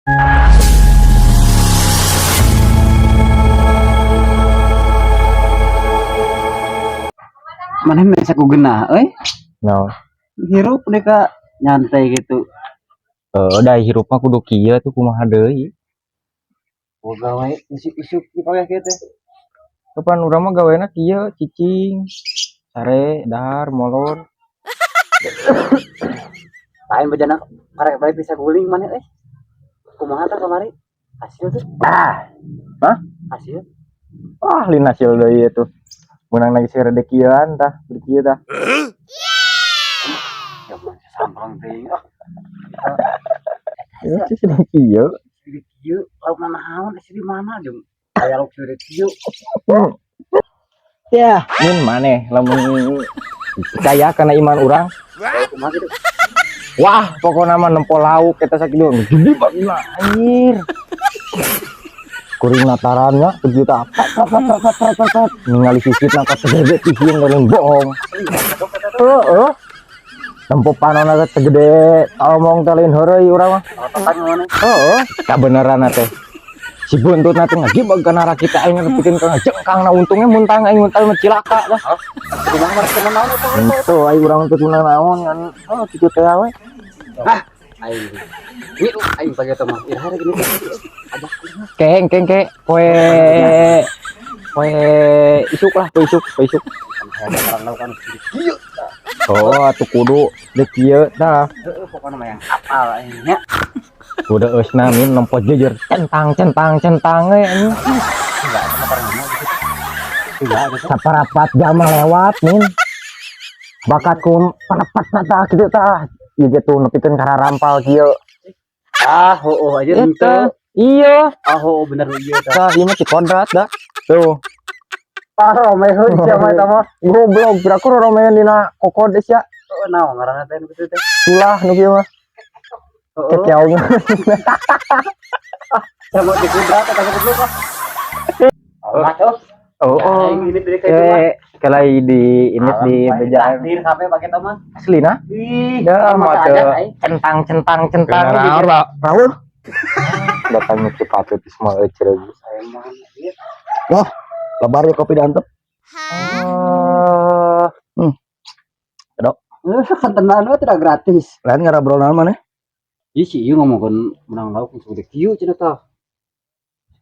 Mana bisa ku genah euy. No. Hirup mereka nyantai gitu. Da hirup mah kudu kieu tuh, kumaha deui. Boga wae isuk-isuk di kawah kieu teh. Kapan urang mah gawena kieu, cicing, sare, dahar, molor. Lain bejana karek balik bisa guling mana euy. Kumaha tah kamari? Hasil tuh. Ah. Hah? Hasil. Wah, lain hasil deui itu. Menang lagi segede kieuan tah, kieu tah. Ya mah sampang teuing. Ah, Ya sih sedang kieu. segede kieu lauk naon di mana jeung aya lauk segede kieu. Ya, mun maneh lamun percaya kana iman urang, Kumaha gitu. Wah, pokoknya mah nempo lauk kita sakitu gede banget anjir. Kuring natarannya sejuta tat tat tat tat tat tat tat. Ningali sisitna ka segede tisieun lain bohong. Heeh. Nempo panonna teh segede omong teh lain heureuy urang mah. Tekan mana? Heeh, kabeneran teh. Si buntutna teh ngagibag kana rakita aing nepikeun ka ngajengkangna, untungnya muntang aing muntang mah cilaka dah. Kumaha marek kena naon eta? Itu aing urang teh kunaon naon ngan oh kitu teh we. Ah, aing. Ini aing pagi eta mah. Iraha rek ini teh. Ajak. Keng keng ke poe poe isuk lah, poe isuk, poe isuk. Kan lauk anu segede kieu. Oh, atuh kudu deuk kieu tah. Heeh, pokokna mah yang apal aing nya. Kudu eusna min nempo jejer centang centang centang we anjing. Enggak ada pernah gitu. Enggak gitu. Saparapat jam lewat min. Bakatku parapat tah kitu tah. Ieu gitu nepikeun ka rampal kieu. Ah, heueuh aja Eta. henteu. Iya. Ah, heueuh bener ieu tah. Tah ieu mah Cikodrat dah. Tuh. Ah, romeheun sia mah eta mah. Goblok, piraku romeheun dina kokod sia. Heueuh, naon ngaranna teh nu kitu teh? Tulah nu kieu mah. Heeh. Kekeong. Sama di kudrat eta goblok ah. Oh, Oh, oh. aing ini dari kayak itu mah. Eh, kelai di ini di bejaan Takdir sampai pakai mah. Aslina. Ih, Dah mah mah aja teu aing. centang centang centang. Kenaon, Pak? Rawuh. Datang nu patut semua euceureuh. Saya mah ieu. Wah, lebar ya kopi diantep. Eh, Eh, kan tenan we tidak gratis. Lain ngarabrol naon maneh? Ih, si ieu ngomongkeun menang lauk nu segede kieu cenah tah.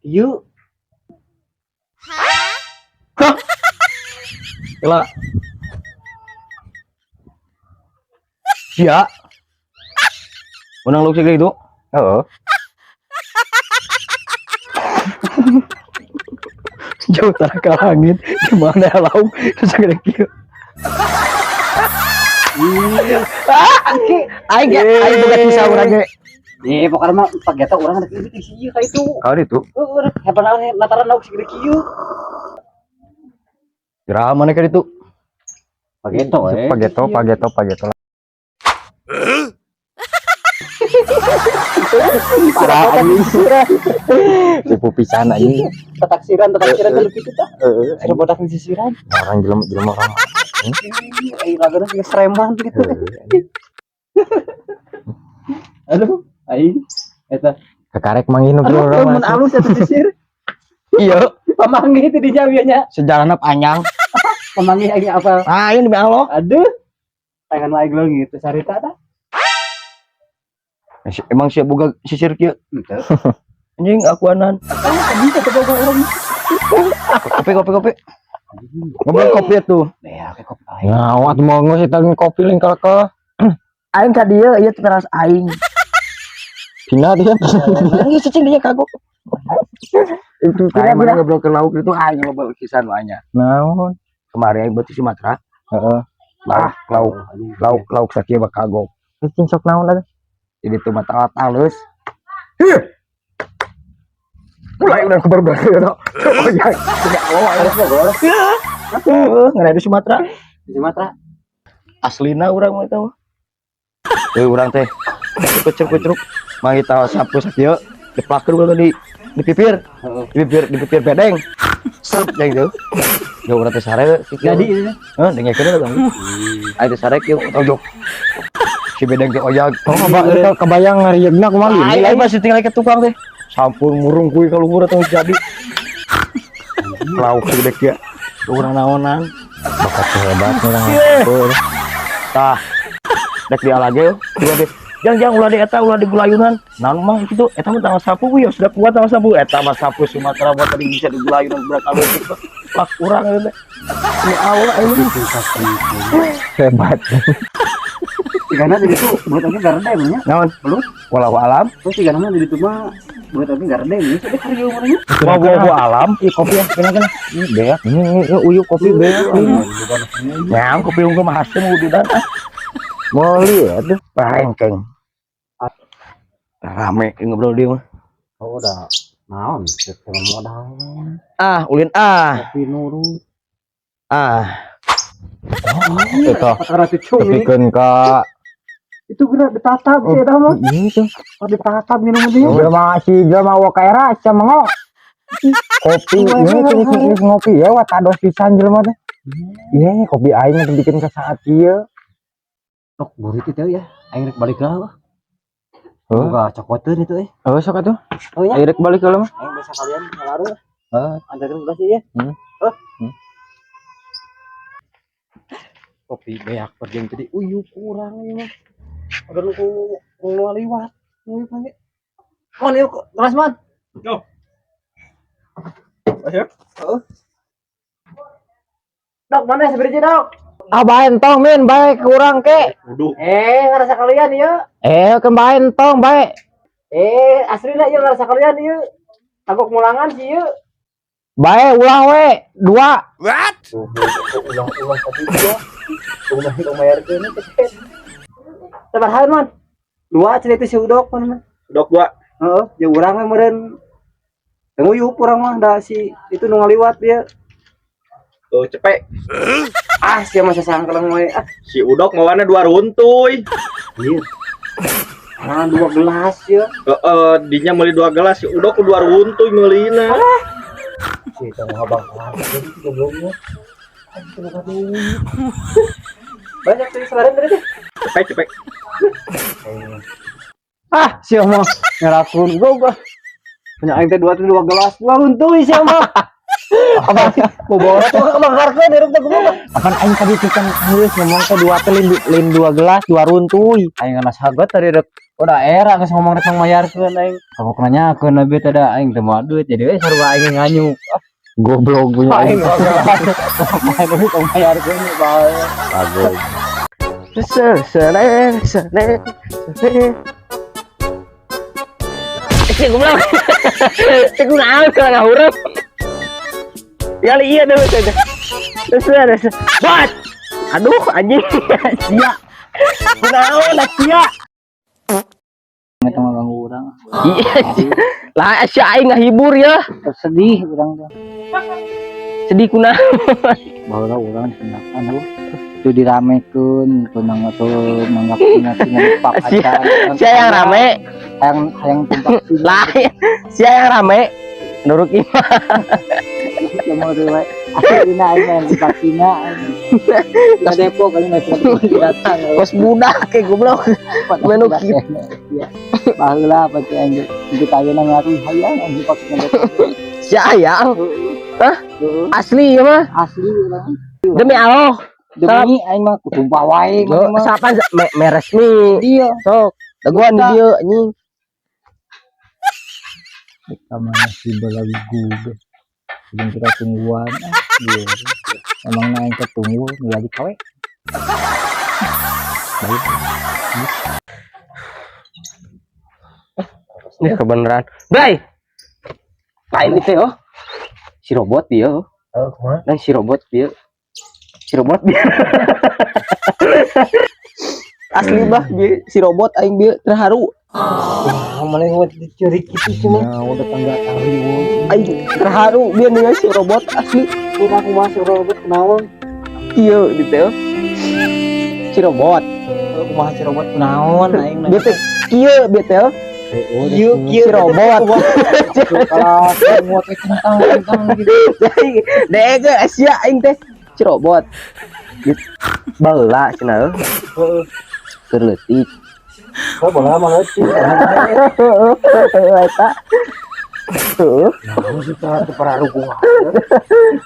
Ieu. Gila. Sia. Menang lauk segede itu. Heeh. Jauh tara ke langit. Gimana ya lauk segede kieu? Aing ge aing boga kisah urang ge. Nih, pokoknya mah pageta urang ada kieu si ieu ka itu. Kawan itu. Heeh, hebat naon lataran lauk segede kieu. Kira mana ka ditu? Pageto eh. Pageto, pageto, pageto. Parah anjing. Tipu pisan anjing. Tataksiran, tataksiran kalau kitu tah. Heeh. Ada bodak sisiran. Orang jelema jelema orang. Aing lagana geus reman gitu. Heeh. Aduh, aing eta. Kekarek manggih nu Aduh, urang mun mah. alus eta sisir. Iya, Pamanggih itu di nya nya. sejarahna panjang. Pamanggih aing apa? Ah, ini demi Allah. Aduh. Pengen aing leungit teh sarita tah. Emang siap boga sisir kieu? Henteu. Anjing akuanan. Bisa teu boga urang. Kopi kopi kopi. Ngobrol kopi tuh. Ya, kayak kopi aing. Ngawat mau geus eta kopi link ke Aing ka dieu ieu teras aing. Pina dia. Anjing cicing dia kagok. Itu Aing mana ngobrol ke lauk itu aing ngobrol kisan banyak. Naon? Kemarin aing beuti Sumatera. Heeh. Lauk lauk lauk lauk sakieu bak kagok. Cicing sok naon atuh? Jadi tuh mata halus. Hih. Mulai udah kebar berarti ya. Oh iya, tidak oh Harus Bogor. heeh, ngeuna di Sumatera. Di Sumatera. Aslina urang mah eta mah. Euy urang teh kucruk-kucruk mangi tahu sapu sakieu diplakeun urang di pipir, Heeh. di pipir di pipir bedeng. Sep jeung teu. Ya urang teh sare kieu. Jadi ini. Heuh, dengekeun urang. Aing teh sare kieu tojok. Si bedeng teh oyag. Oh, kebayang ngariegna kumaha Aing aing masih tinggal ke tukang teh. Sampun murung kuy ka luhur atau jadi. Lauk segede kieu. Urang naonan. Bakat hebat urang. Tah. Dek diala ge dua deh. Jang jang ulah di eta, ulah di gulayunan. Naon mang itu, eta mah tanggal sapu ya sudah kuat tanggal sapu. Eta mah sapu Sumatera buat tadi bisa di gulayunan berapa leutik. Plak urang eta teh. Ya Allah aing. Hebat. Tigana di ditu belut oge garede nya. Naon? Belut. Wallahu alam. Terus tigana mah di ditu mah belut oge garede nya. Tapi karyo mana nya? Wallahu alam. Ih, kopi ya, kena kena. Ini beak. Ini uyuk kopi beak. Nyang kopi unggul mah hasil wududan ah. Meuli ya tuh. Rengkeng. Rame ngobrol dia mah. Oh, udah naon teu modal. Ah, ulin ah. Kopi nurut. Ah, Itu 400 cung ini. tepikeun ka Itu geura ditatap sih eta mah. Ini tuh. Oh, ditatap minum teh. Jelema si jelema wa kaera sia mango. Kopi ini tuh ngopi ya wa tados pisan jelema teh. Iya, kopi aing teh bikin ke saat ieu. Tok burit itu ya. Aing rek balik lah. Heuh. Boga cokoteun itu eh. Oh, sok atuh. Oh ya. Ayo rek balik heula mah. Aing bisa kalian ngalaru. Heeh. Antarkeun belas ya. Hmm. Oh. Hmm. Kopi beak perjeng tadi uyuh kurang ieu mah. Agar lu ku nu liwat. Nu pange. Mon yuk kelas mon. Yo. Ayo. Heeh. Dok, mana sebenarnya dok? Ah, bae entong min, bae kurang ke. Wuduh. Eh, ngerasa kalian ya. Eh, ke bae entong bae. Eh, asli lah ya ngerasa kalian ya. Tagok mulangan sih ya. Bae ulah we, dua. Ulang-ulang tadi gua. Udah hitung bayar ke ini. Sabar man. Dua cenah itu si Udok man. Dok dua. Heeh, ya urang mah meureun. Nguyup urang mah da si itu nu ngaliwat dia. Tuh cepet. Ah, sia mah sasangkeleng we. Ah, Si Udok mawana dua runtuy. iya. Ah, dua gelas ya. Heeh, dinya meuli dua gelas, si Udok dua runtuy meulina. Si itu mah bang. Gobloknya. Banyak tuh selain tadi tuh. Cepet cepet. Ah, sia mah ngerakun gua. Punya aing teh dua tuh dua gelas, dua runtuy sia mah. Apa boborot tuh kebangkarkeun hirup teh kumaha. Apan aing tadi tuh kan geus ngomong teh dua teh lin dua gelas, dua runtuy. Aing ngenas hagot tadi rek udah era geus ngomong rek mayarkeun aing. Kamu nanyakeun lebih teh da aing teu moal duit jadi we sarua aing nganyuk. Ah, Goblok punya aing aing. dua gelas. Aing teu mayarkeun bae. Bagus. Sere sere sere. Si goblok. Si kunaon kalau ngahurep. Ya iya dulu saja. Terus terus. Bot. Aduh anjing. Sia. Kunaon sia. Eta mah ganggu urang. Iya. Lah sia aing ngahibur ya. Sedih urang teh. Sedih kunaon. Baheula urang dikendakan eueuh. Itu diramekeun tunang atau manggap punya pak Sia sia yang rame. Hayang hayang tumpak sini. Lah sia yang rame. Nurut imah. Mau tuh we. Akhirnya aing main tumpak singa. Ke Depok kali nggak datang. Kos budak kayak goblok. Menu kitu. Iya. Baheula pasti aing kita ayeuna ngaruh hayang aing tumpak singa. Sia hayang. Hah? Heeh. Asli ya mah. Asli urang. Demi Allah. Demi aing mah kutumpah wae mah. Sapan me resmi. Iya. Sok, daguan di dieu anjing. Kita mana si lagi gue. Sebelum kita tungguan, ah, iya. Emang naik ketunggu lagi kawe. Baik. Ini kebenaran. Bray. Lain itu oh. Si robot dia. Oh. Oh, kumaha? Dan si robot dia. Si robot dia. Asli bah dia, si robot aing dia terharu. Wah, mana yang mau dicuri gitu cuma. Ya, udah tangga tari. Aing terharu dia dengan si robot asli. Kumaha kumaha si robot kunaon? Iya gitu. Oh. Si robot. Kumaha si robot kunaon aing Dia teh kieu dia teh. Oh. Kieu kieu Si robot. Kalau semua teh kentang kentang gitu. Dek sia aing teh si robot. Baheula cenah. Heeh. Keur leutik. Oh, bola mah leutik. Heeh, eta. Heeh. Nah, sih teu pararuguh.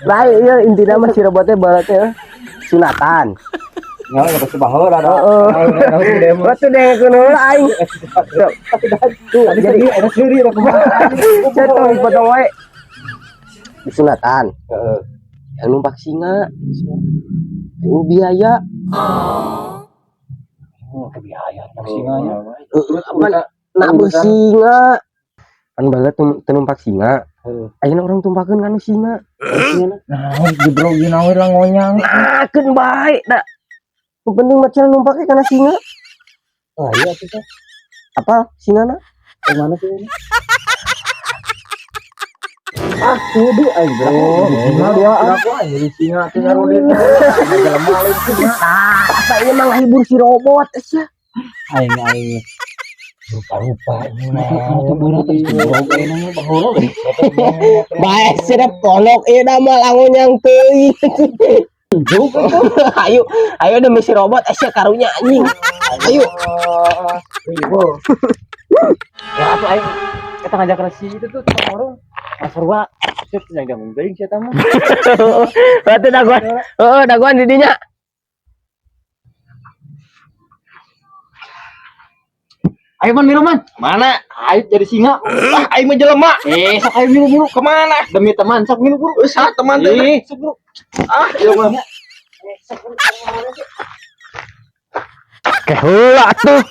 Lain ieu intina mah si robot teh baheula teh sunatan. Nyawa ya pasti baheula da. Heeh. Batu deh kuno aing. Tuh, jadi ada sendiri ada kumaha. Jatuh potong wae. Disunatan. Heeh. Yang numpak singa. Eueuh biaya. Oh, biaya singanya. Heeh, apa nabeuh singa. Kan baheula teu numpak singa. Heeh. Ayeuna urang tumpakeun kana singa. Nah, dibrogin we lah ngonyang. Nah, keun bae da. Nu penting mah cenah numpaknya kana singa. Oh, iya tuh teh. Apa singana? Mana sih ini? Ah, kudu aing bro. Singa dua aku aing jadi singa teh ngarudet. Jelema lain singa. Ah, apa ini mah ngahibur si robot sia. Aing aing rupa-rupa ini mah. Itu berat itu brog aing mah baheula we. Bae sirep ponok ieu da mah langonyang teuing. Ayo, ayo demi si robot sia karunya anjing. Ayo. Ribu. Ya atuh aing eta ngajak si itu tuh tukang warung. Mas Sarwa. Sip yang janggung teuing sia mah. Berarti dagoan. Heeh, dagoan di dinya. Ayo man minum man. Mana? Ayo jadi singa. Ah, aing mah jelema. Eh, sok ayo minum buru. Kemana? Demi teman, sok minum buru. Usah teman teh. Ih, sok buru. Ah, ieu mah. Ke heula atuh.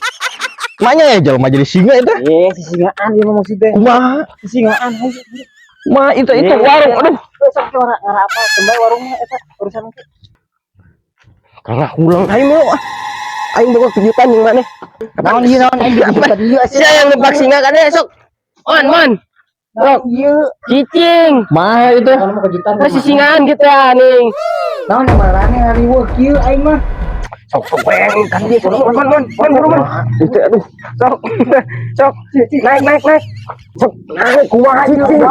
Manya ya jelema jadi singa eta. Eh, si singaan ieu mah maksudnya. Kumaha? Si singaan ayo. Kumaha itu warung aduh. Sok ke orang ngara apa? Tembak warungnya eta urusan ke. Kalah ulang aing mah. Aing boga kejutan jeung maneh. Naon ieu naon aing kejutan ieu Sia yang numpak singa kan sok. Man, man. Sok. Ieu. Cicing. Mah itu. Naon mah kejutan. Terus si singaan gitu ya nih. Naon marane riweuh kieu aing mah. Sok sok weng kan dia sok man man man buru man. Itu aduh. Sok. Sok. Naik naik naik. Sok naik kumaha cicing.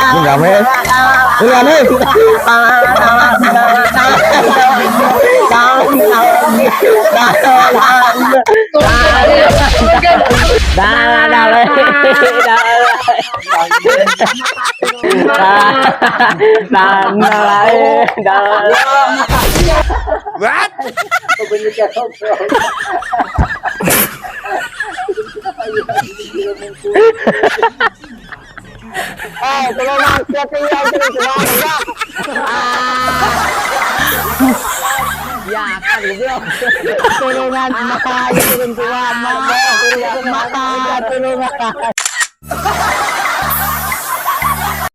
Ini rame. Ini rame. What? Tulungan mata, tulungan mata, tulungan.